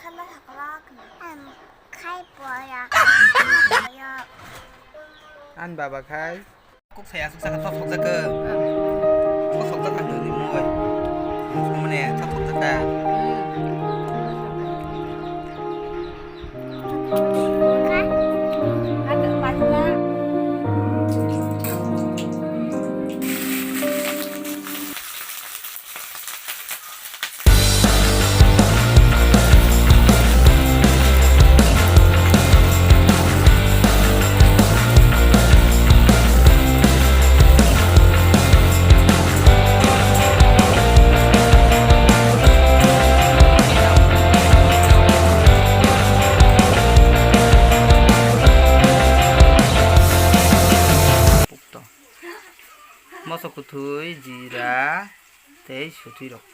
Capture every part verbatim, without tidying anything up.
Kama sakla kma. Em, khai poya. Poya. An baba khai. Kok saya asuk saka thok thok jaka. Thok thok jaka ni moi. Mane thok thok jaka. Moso kwthwi, jira tei sutwi rok.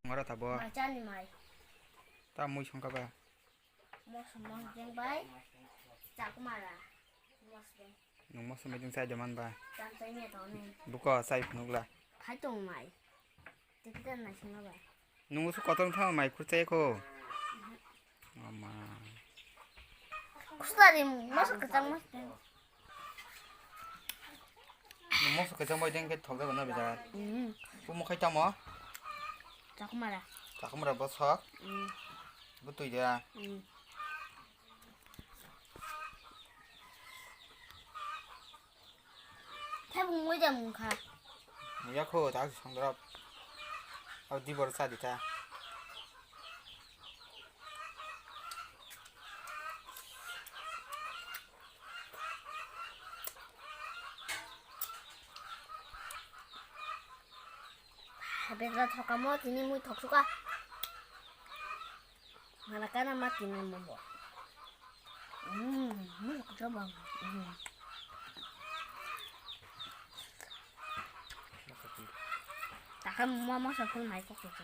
Ngora tabo. Maichani mai. Ta mui songkha ba. Mosong mosong bai. Chakmara. Mosong. Nwng mosong bai chai jaman ba. Cham chai me toni. Buko chai phunukla. Khai tong mai. Tikita naisingno bai. Nwng usu kotor thang mai khur chai kho. Ama. Kusari mosong kwchang mosong. Nwng mosong kwchang bai dengke thok jago na bijak. Mm. Bumo khai tamo? Chakmara. Chakmara bosok. Mm. Butui dia. Mm. Thebung moida mungkha. Muya kho ta songdorop. Abo dibor cha dita. Begra thokamo tini mui thoksuka. Malakana ma tini mobo. Mm, mui kucha bang. Mm. Takam mama sapul mai kok kucha.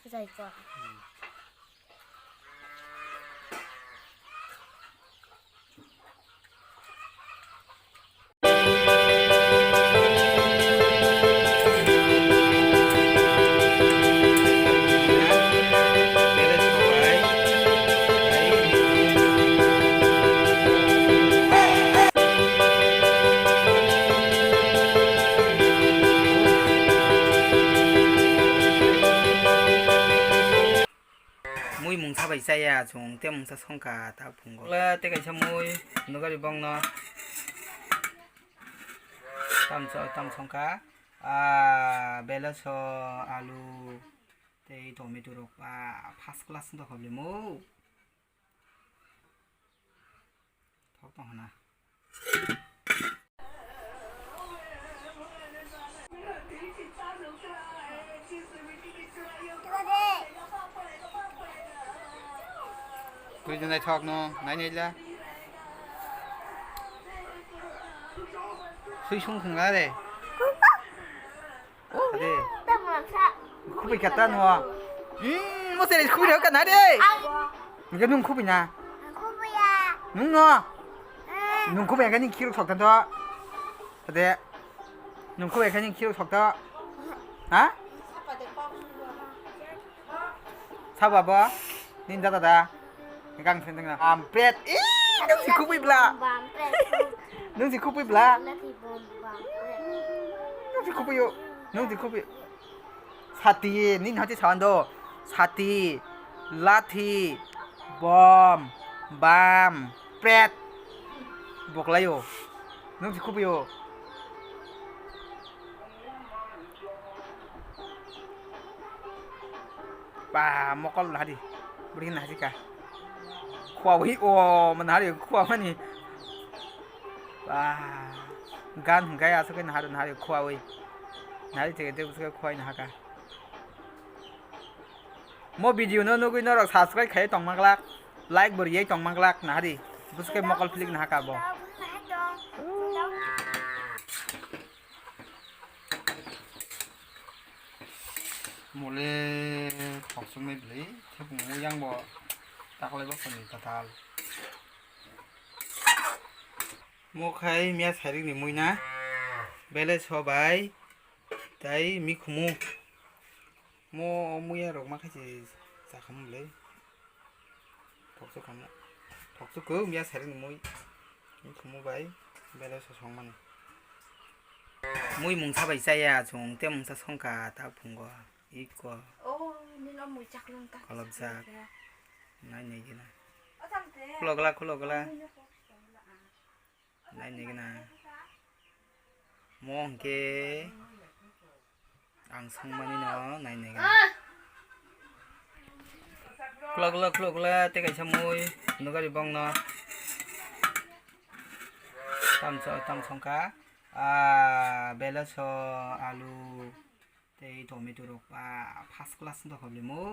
Kucha iko. Mui mungsa bai chaya chwng, tei mungsa songkha ta phungo. Le tei kaisa mui nugari bongno. Tam so-, tam songkha. Ah, belaso, alu, tei tomato rok ba first class wngkha lemo. Thok tong hana. Twi de naithok no, nai nai la. Sui sung khung la de. Ade. Khubui kata no. Hmm, mo sere khubui rok kana de. Nge nung khubui na. Nung no. Nung khubui kani khiruk sok tanto. Ade. Nung khubui kani khiruk sok to. Ha? Sabo abo. Nin da da da. Gang sendeng na. Ampret. Ih, nung si khubui bla. Bampret. Nung si khubui bla. Lati bom bampret. Nung si khubui yo. Nung si khubui. Sati, nin hati sawando. Sati, lathi, bom, bam, pret. Boklayo. Nung si khubui yo. Ba, mokol nahari. Buri nahari ka. Khua wi o, manahari khua mani. Ba, gan hwnkhe aswk khe nahari, nahari khua wi. Nahari cheke de bwswk khua wi nahaka. Mo video no nugwi norok subscribe khai tongma glak, like bo riyai tongma glak nahari. Bwswk khe mokol philik nahaka bo. Mole khokchuknai bwlwi, thepung mui yang bo taklai bo koni tatal. Mo khai miya sairik ni mui na, bele so bai, tai mikhumu. Mo muya rok ma khai se chakhamu bwlwi. Thokchuk khamu. Thokchuk kho, miya sari ni mui. Ni khumu bai, bele so songmani. Mui mungsa bai chaya chwng, te mungsa songkha ta phungo. Iko. Oh, nino mui chaklong ta. Kolobjak. Nai nai gina. O tante. Khulogla, khulogla. Nai nai gina. Mo hwnkhe ang songmani no nai nai gina. Khulogla, khulogla, te kaisa mui nugari bongno. Tam so-, tam songkha. Ah, belaso, alu, tei tomato rok ba first class wngkha bele mo.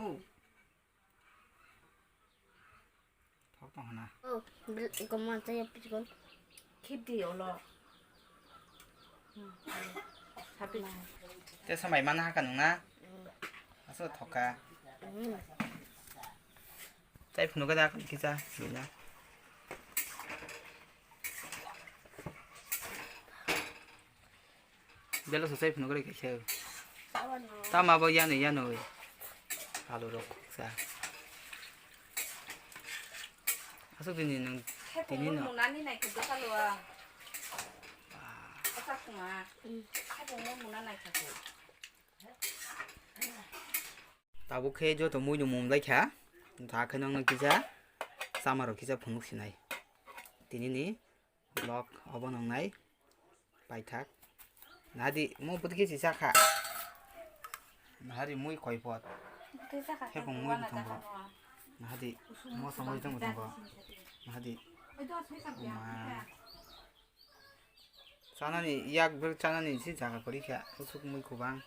Thok tong hana. Oh, bil-, gomma chaya pichkon. Khip di olo. Hmm. Sapi. Te samai mana haka nung na? Hmm. Aso thoka. Hmm. Chai phunu kada kisa bila. Bela sosai phunuk rai kaisa. Tama bo yanwi yanwi. Alu rok sa. Asuk tini nung tini no. Munani nai kudu kalu a. Asa kuma. Khapung mo muna nai khaku. Tabuk khe joto mui no mum lai kha. Tha khe nang no kisa. Sama rok kisa phunuk sinai. Tini ni. Block obo nwngnai paithak. Nahadi mo bwtwi khe sisa kha. Nahadi mui koi pot. Thepung mui bwthango. Nahadi mo samoi tong bwthango. Nahadi. Oma. Chanani yak bwrwk chanani si jaga kwrwi kha. Usuk mui kubang.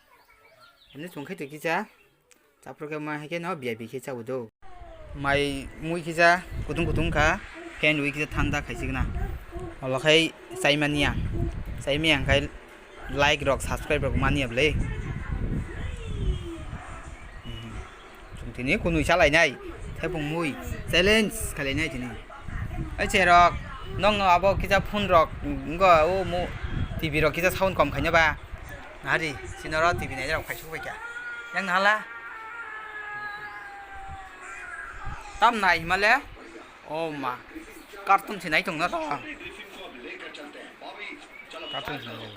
Hwnwi chwng khe twi kisa. Chaphru khe ma hai khe no V I P khe chabu do. Mai mui kisa kutung kutung kha, fan wi kisa thanda khai signa. Olo khai chai mania. Chai maya khai like rok subscribe rok mania bwle. Mhm. Chwng tini kunui salai nai. Thepung mui challenge khalai nai tini. Ai che rok nong no abo kisa phone rok ngo o mu T V rok kisa sound kom khaina ba. Nahari, sinoro T V nairok phaisuk bai kha. Yang nahala? Tam nai himale? Oh ma. Cartoon se nai tong na to. Cartoon se nai.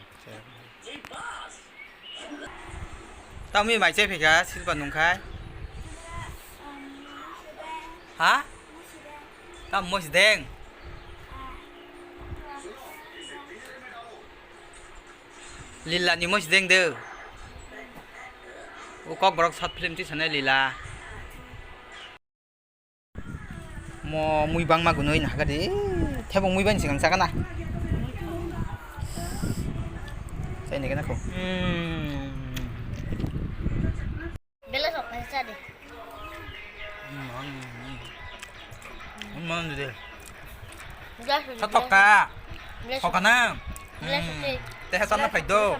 Tami mai che phika silpa nungkhai. Ha? Tam mo sideng. Lila ni mui sideng de. O kok borok short film ti sanai lila. Mo mui bangma gunoi na hagadi. Thebong mui bani sikang sakana. Sai nege nako. Hmm. Bela sok na sa de. Hmm, hmm, hmm. Hmm, mana de. Satok ka. Sok na. Teh sana paido.